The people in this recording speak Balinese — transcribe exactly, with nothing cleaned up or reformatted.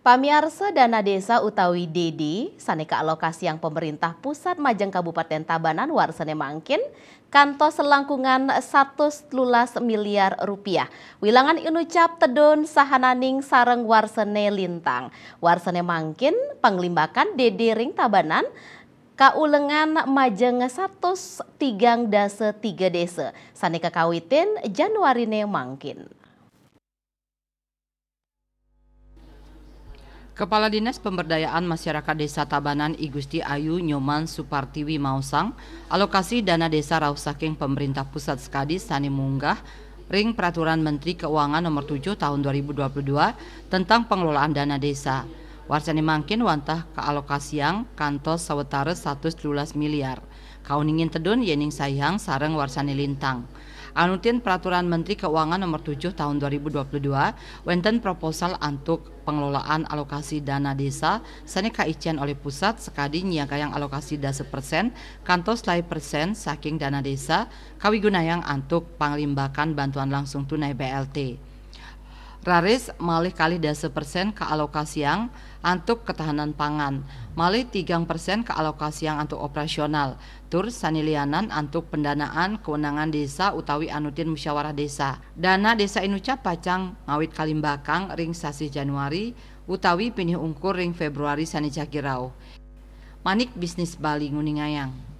Pamiarsa, dana desa utawi D D sané kaalokasiang pemerintah pusat majeng Kabupaten Tabanan warsané mangkin kantos langkungan satus telulas miliar rupiah. Wilangan inucap tedun sahananing sareng warsané lintang. Warsané mangkin panglimbakan D D ring Tabanan kaulengan majeng satus tigang dasa tiga désa sané kakawitin Januariné mangkin. Kepala Dinas Pemberdayaan Masyarakat Desa Tabanan I Gusti Ayu Nyoman Supartiwi maosang, alokasi dana desa rauh saking pemerintah pusat sakadi sané munggah ring Peraturan Menteri Keuangan Nomor tujuh Tahun dua ribu dua puluh dua tentang pengelolaan dana desa. Warsané mangkin wantah kaalokasiang kantos sawetara satus telulas miliar. Kauningin tedun yéning saihang sareng warsané lintang. Anutin Peraturan Menteri Keuangan Nomor tujuh Tahun dua ribu dua puluh dua, wénten proposal antuk pengelolaan alokasi dana desa sané kaicén olih pusat sakadi nyiagayang alokasi dasa persen kantos lai persen saking dana desa kawigunayang antuk panglimbakan bantuan langsung tunai B L T. Raris malih kalih dasa persen kaalokasiang antuk ketahanan pangan, malih tigang persen kaalokasiang antuk operasional, tur sané lianan antuk pendanaan kewenangan desa utawi anutin musyawarah desa. Dana desa inucap pacang ngawit kalimbakang ring sasih Januari utawi pinih ungkur ring Februari sané jagi rauh. Manik Bisnis Bali nguningayang.